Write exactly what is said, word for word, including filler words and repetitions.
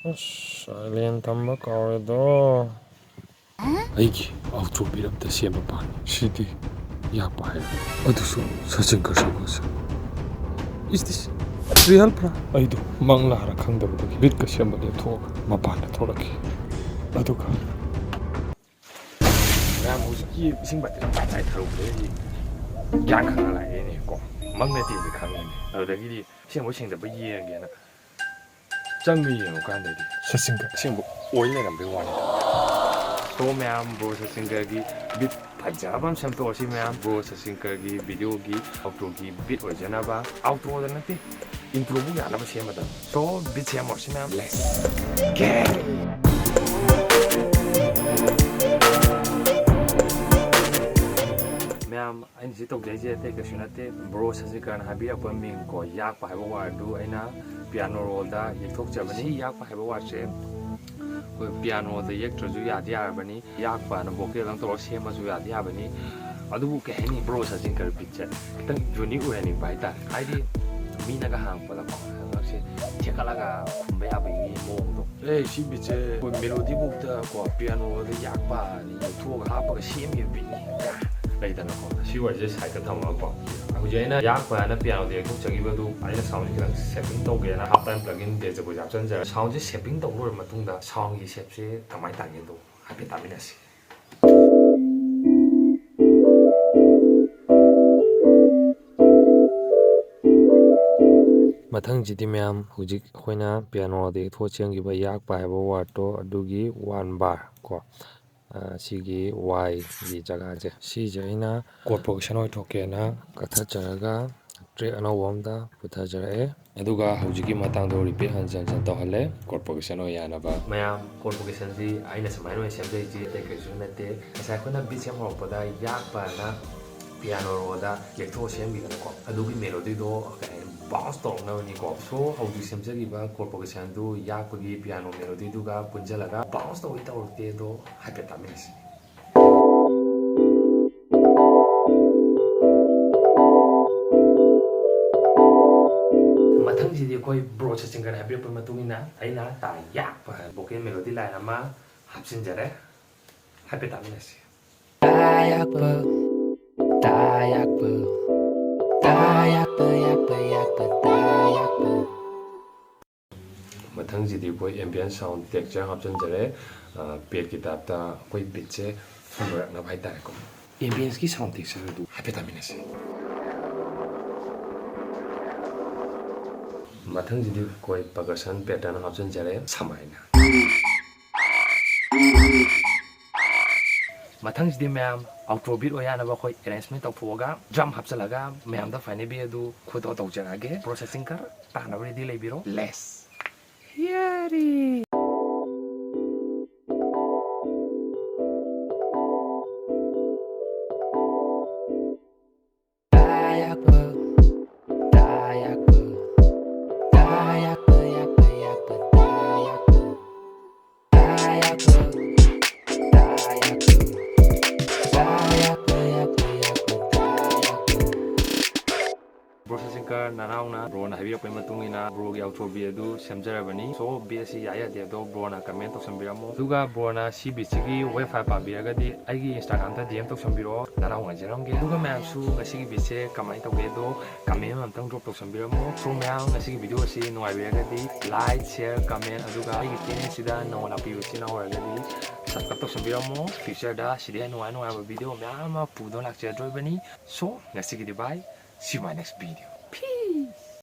ꯑꯁ, silent ꯊꯝꯕ ꯀꯥꯎꯔꯦꯗꯣ꯫ ꯑꯩꯒꯤ outro beat ꯑꯝꯇ ꯁꯦꯝꯕ ꯄꯥꯝꯃꯤ꯫ ꯁꯤꯗꯤ ꯌꯥꯛꯄ ꯍꯥꯏꯕ꯫ ꯑꯗꯨꯁꯨ Sachin ꯀꯔꯁꯕꯨꯁ꯫ Is this real, bro? ꯑꯩꯗꯣ ꯃꯪ ꯂꯥꯔ ꯈꯪꯗꯕꯗꯒꯤ beatꯀ ꯁꯦꯝꯕ ꯂꯦꯞꯊꯣꯛꯑꯒ ꯃꯄꯥꯟꯗ ꯊꯣꯛꯂꯛꯈꯤ꯫ ꯑꯗꯨꯒ ꯃꯌꯥꯝ ꯍꯧꯖꯤꯛꯀꯤ ꯏꯁꯤꯡ ꯕꯥꯇꯤꯟ ꯇꯥꯏ ꯇꯥꯏ ꯊꯥꯔꯨꯕꯗꯒꯤ ꯒ꯭ꯌꯥꯟ ꯈꯪꯅ ꯂꯥꯛꯑꯦꯅꯦ ꯀꯣ꯫ ꯃꯪ ꯅꯠꯇꯦꯁꯦ ꯈꯪꯉꯦꯅꯦ꯫ ꯑꯗꯨꯗꯒꯤꯗꯤ ꯁꯦꯡꯕ ꯁꯦꯡꯗꯕ ꯌꯦꯡꯉꯒꯦꯅ ꯆꯪꯉ ꯌꯦꯡꯉꯨꯀꯥꯟꯗꯗꯤ ꯁꯆꯤꯟꯒ ꯑꯁꯦꯡꯕ ꯑꯣꯏ ꯂꯩꯔꯝꯕꯩ ꯋꯥꯅꯤ꯫ So ꯃꯌꯥꯝ, ꯕ꯭ꯔꯣ ꯁꯆꯤꯟꯒꯒꯤ beat ꯐꯖꯕ ꯑꯃ ꯁꯦꯝꯗꯣꯛꯑꯁꯤ ꯃꯌꯥꯝ꯫ ꯕ꯭ꯔꯣ ꯁꯆꯤꯟꯒꯒꯤ videoꯒꯤ outroꯒꯤ beat ꯑꯣꯏꯖꯅꯕ, outroꯗ ꯅꯠꯇꯦ, introꯕꯨ ꯌꯥꯅꯕ ꯁꯦꯝꯃꯗꯕꯅꯤ꯫ So beat ꯁꯦꯝꯃꯨꯔꯁꯤ ꯃꯌꯥꯝ, let's get! ꯃꯌꯥꯝ, ꯑꯩꯅ ꯁꯤ ꯇꯧꯖꯩꯁꯦ ꯑꯇꯩ ꯀꯩꯁꯨ ꯅꯠꯇꯦ, ꯕ꯭ꯔꯣ ꯁꯆꯤꯟ ꯀꯔꯅ ꯍꯥꯏꯕꯤꯔꯛꯄ ꯃꯤꯡ ꯀꯣ, ꯌꯥꯛꯄ ꯍꯥꯏꯕ wordꯗꯨ ꯑꯩꯅ piano rollꯗ ꯌꯦꯛꯊꯣꯛꯆꯕꯅꯤ꯫ ꯁꯤ ꯌꯥꯛꯄ ꯍꯥꯏꯕ wordꯁꯦ ꯑꯩꯈꯣꯏ pianoꯗ ꯌꯦꯛꯇ꯭ꯔꯁꯨ ꯌꯥꯗꯤ ꯌꯥꯔꯕꯅꯤ, ꯌꯥꯛꯄꯅ vocalꯗꯪ ꯇꯧꯔꯒ ꯁꯦꯝꯃꯁꯨ ꯌꯥꯗꯤ ꯌꯥꯕꯅꯤ꯫ ꯑꯗꯨꯕꯨ ꯀꯩ ꯍꯥꯏꯅꯤ, ꯕ꯭ꯔꯣ ꯁꯆꯤꯟ ꯀꯔ beatꯁꯦ ꯈꯤꯇꯪ unique ꯑꯣꯏꯍꯟꯅꯤꯡꯕ ꯍꯥꯏꯇꯥꯔꯦ꯫ ꯍꯥꯏꯗꯤ ꯃꯤꯅꯒ ꯍꯥꯡꯉꯛꯄꯗꯀꯣ, ꯉꯛꯁꯦ ꯊꯦꯛꯀꯠꯂꯒ ꯈꯨꯝꯕ ꯌꯥꯕꯒꯤ ꯃꯑꯣꯡꯗꯣ꯫ ꯑꯦ, ꯁꯤ beatꯁꯦ ꯑꯩꯈꯣꯏ melodyꯕꯨꯛꯇ ꯀꯣ, pianoꯗ ꯌꯥꯛꯄꯅ ꯌꯦꯛꯊꯣꯛꯑꯒ ꯍꯥꯞꯄꯒ ꯁꯦꯝꯈꯤꯕ beatꯅꯤ ꯀꯥꯏꯅ ꯂꯩꯗꯅꯀꯣ꯫ ꯁꯤ wordꯁꯦ sideꯇ ꯊꯝꯃꯒꯀꯣ, ꯍꯧꯖꯤꯛ ꯑꯩꯅ ꯌꯥꯛꯄꯅ pianoꯗ ꯌꯦꯛꯊꯣꯛꯆꯈꯤꯕꯗꯨ ꯑꯩꯅ soundꯁꯦ ꯈꯤꯇꯪ shaping ꯇꯧꯒꯦꯅ half time plugin Deja Vuꯁꯦ ꯍꯥꯞꯆꯤꯟꯖꯔꯦ꯫ Soundꯁꯦ shaping ꯇꯧ ꯂꯣꯏꯔ ꯃꯇꯨꯡꯗ soundꯒꯤ shapeꯁꯦ ꯀꯃꯥꯏꯅ ꯇꯥꯒꯦꯗꯣ ꯍꯥꯏꯐꯦꯠ ꯇꯥꯃꯤꯟꯅꯁꯤ꯫ ꯃꯊꯪꯁꯤꯗꯤ ꯃꯌꯥꯝ, ꯍꯧꯖꯤꯛ ꯑꯩꯈꯣꯏꯅ pianoꯗ ꯌꯦꯛꯊꯣꯛ ꯁꯦꯝꯈꯤꯕ ꯌꯥꯛꯄ ꯍꯥꯏꯕ wordꯇꯣ, ꯑꯗꯨꯒꯤ one bar ꯀꯣ, ꯑ, ꯁꯤꯒꯤ Yꯒꯤ ꯖꯒꯥꯁꯦ, ꯁꯤꯁꯦ ꯑꯩꯅ chord progression ꯑꯣꯏꯊꯣꯛꯀꯦꯅ ꯀꯛꯊꯠꯆꯔꯒ track ꯑꯅꯧꯕ ꯑꯝꯗ ꯄꯨꯊꯖꯔꯛꯑꯦ꯫ ꯑꯗꯨꯒ ꯍꯧꯖꯤꯛꯀꯤ ꯃꯇꯥꯡꯗꯣ repeat ꯍꯟꯖꯟ ꯍꯟꯖꯟ ꯇꯧꯍꯜꯂꯦ, chord progression ꯑꯣꯏ ꯌꯥꯅꯕ꯫ ꯃꯌꯥꯝ, chord progressionꯁꯤ ꯑꯩꯅ ꯁꯨꯃꯥꯏꯅ ꯑꯣꯏꯅ ꯁꯦꯝꯖꯩꯁꯤ ꯑꯇꯩ ꯀꯩꯁꯨ ꯅꯠꯇꯦ꯫ ꯉꯁꯥꯏ ꯑꯩꯈꯣꯏꯅ beat ꯁꯦꯝ ꯍꯧꯔꯛꯄꯗ ꯌꯥꯛꯄꯅ piano rollꯗ ꯌꯦꯛꯊꯣꯛꯑ ꯁꯦꯝꯈꯤꯗꯅꯀꯣ, ꯑꯗꯨꯒꯤ melodyꯗꯣ ꯀꯩ ꯍꯥꯏꯅꯤ, bounce ꯇꯧꯔꯛꯅꯕꯅꯤꯀꯣ꯫ So ꯍꯧꯖꯤꯛ ꯁꯦꯝꯖꯈꯤꯕ chord progressionꯗꯨ ꯌꯥꯛꯄꯒꯤ piano melodyꯗꯨꯒ ꯄꯨꯟꯁꯤꯜꯂꯒ bounce ꯇꯧꯏ ꯇꯧꯔꯛꯇꯦꯗꯣ ꯍꯥꯏꯐꯦꯠ ꯇꯥꯃꯤꯟꯅꯁꯤ꯫ ꯃꯊꯪꯁꯤ ꯁꯤꯗꯤ ꯑꯩꯈꯣꯏ ꯕ꯭ꯔꯣ ꯁꯆꯤꯟꯒꯔꯅ ꯍꯥꯏꯕꯤꯔꯛꯄꯒꯤ ꯃꯇꯨꯡ ꯏꯟꯅ ꯑꯩꯅ ꯇꯥ ꯌꯥꯛꯄ ꯍꯥꯏꯅ vocal melody line ꯑꯃ ꯍꯥꯞꯆꯤꯟꯖꯔꯦ꯫ ꯍꯥꯏꯐꯦꯠ ꯇꯥꯃꯤꯟꯅꯁꯤ꯫ ꯇꯥ ꯌꯥꯛꯄ, ꯇꯥ ꯌꯥꯛꯄ, ꯇꯥ ꯌꯥꯛꯄ, ꯌꯥꯛꯄ, ꯌꯥꯛꯄ, ꯇꯥ ꯌꯥꯛꯄ꯫ ꯃꯊꯪꯁꯤꯗꯤ ꯑꯩꯈꯣꯏ ambience sound texture ꯍꯥꯞꯆꯤꯟꯖꯔꯦ꯫ ꯕꯦꯠꯀꯤ ꯇꯥꯏꯞꯇ ꯑꯩꯈꯣꯏ ꯕꯤꯠꯁꯦ ꯐꯨꯝꯕꯔꯛꯅꯕ ꯍꯥꯏꯇꯥꯔꯦꯀꯣ꯫ Ambienceꯀꯤ sound texture ꯑꯗꯨ ꯍꯥꯏꯐꯦꯠ ꯇꯥꯃꯤꯟꯅꯁꯤ꯫ ꯃꯊꯪꯁꯤꯗꯤ ꯑꯩꯈꯣꯏ percussion pattern ꯍꯥꯞꯆꯤꯟꯖꯔꯦ, ꯁꯃꯥꯏꯅ꯫ ꯃꯊꯪꯁꯤꯗꯤ ꯃꯌꯥꯝ outro beat ꯑꯣꯏ ꯌꯥꯅꯕ ꯑꯩꯈꯣꯏ arrangement ꯇꯧꯊꯣꯛꯑꯒ drum ꯍꯥꯞꯆꯤꯜꯂꯒ ꯃꯌꯥꯝꯗ final beat ꯑꯗꯨ ꯈꯨꯗꯣꯜ ꯇꯧꯖꯔꯛꯑꯒꯦ꯫ Bro ꯁꯆꯤꯟꯒꯔ, ꯇꯥꯅꯕ ready ꯂꯩꯕꯤꯔꯣ꯫ Let's hear it! ꯇꯥ ꯌꯥꯛꯄ, ꯇꯥ ꯌꯥꯛꯄ, ꯇꯥ ꯌꯥꯛꯄ, ꯌꯥꯛꯄ, ꯌꯥꯛꯄ, ꯇꯥ ꯌꯥꯛꯄ꯫ ꯇꯥ ꯌꯥꯛꯄ, ꯇꯥ ꯌꯥꯛꯄ, ꯇꯥ ꯌꯥꯛꯄ, ꯌꯥꯛꯄ, ꯌꯥꯛꯄ, ꯇꯥ ꯌꯥꯛꯄ꯫ Bro ꯁꯆꯤꯟꯒꯔ ꯅꯅꯥꯎꯅ bro ꯅ ꯍꯥꯏꯕꯤꯔꯛꯄꯒꯤ ꯃꯇꯨꯡ ꯏꯟꯅ bro ꯒꯤ outro beat ꯑꯗꯨ ꯁꯦꯝꯖꯔꯕꯅꯤ꯫ So, beat ꯑꯁꯤ ꯌꯥꯏ ꯌꯥꯗꯦ ꯑꯗꯣ bro ꯅ comment ꯇꯧꯁꯟꯕꯤꯔꯝꯃꯣ꯫ ꯑꯗꯨꯒ bro ꯅ ꯁꯤ beat ꯁꯤꯒꯤ wave file ꯄꯥꯝꯕꯤꯔꯒꯗꯤ ꯑꯩꯒꯤ Instagram ꯗ D M ꯇꯧꯁꯟꯕꯤꯔꯛꯑꯣ, ꯅꯅꯥꯎ ꯉꯥꯏꯖꯔꯝꯒꯦ꯫ ꯑꯗꯨꯒ ꯃꯌꯥꯝꯁꯨ ꯉꯁꯤꯒꯤ beat ꯁꯦ ꯀꯃꯥꯏꯅ ꯇꯧꯒꯦꯗꯣ comment ꯑꯃ ꯑꯝꯇꯪ drop ꯇꯧꯁꯟꯕꯤꯔꯝꯃꯣ꯫ So, ꯃꯌꯥꯝ ꯉꯁꯤꯒꯤ video ꯑꯁꯤ ꯅꯨꯡꯉꯥꯏꯕꯤꯔꯒꯗꯤ like, share, comment, ꯑꯗꯨꯒ ꯑꯩꯒꯤ channel ꯁꯤꯗ ꯅꯧꯅ ꯂꯥꯛꯄꯤꯕ ꯏꯆꯤꯟ ꯏꯅꯥꯎ ꯑꯣꯏꯔꯒꯗꯤ subscribe ꯇꯧꯁꯟꯕꯤꯔꯝꯃꯣ꯫ Future ꯗ ꯁꯤꯗꯩ ꯍꯦꯟꯅ ꯅꯨꯡꯉꯥꯏ ꯅꯨꯡꯉꯥꯏꯕ video ꯃꯌꯥꯝ ꯑꯃ ꯄꯨꯗꯨꯅ ꯂꯥꯛꯆꯗꯣꯔꯤꯕꯅꯤ꯫ So, ꯉꯁꯤꯒꯤꯗꯤ bye, see you my next video꯫ Peace!